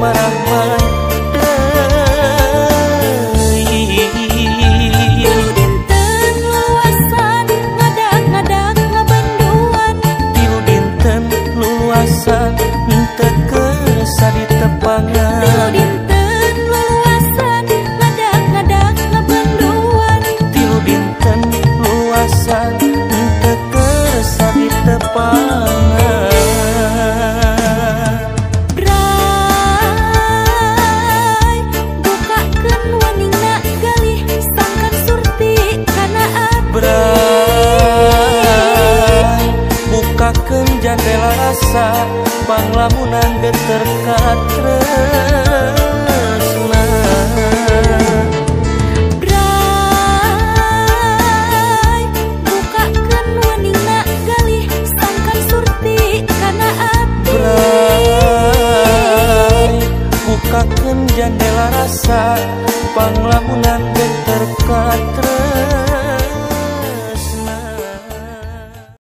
marahmai deui. Tilu dinten luasan ngadak-ngadak ngabenduan. Tilu dinten luasan henteu kersa ditepangan. Tilu dinten luasan ngadak-ngadak ngabenduan. Tilu dinten luasan henteu kersa ditepangan. Bray, bukakeun waningna galih sangkan surti kana ati. Bray, bukakeun jandela rasa panglamunan geter katresna. Bray, bukakeun waningna galih sangkan surti kana ati. Bray, bukakeun jandela rasa panglamunan geter katresna.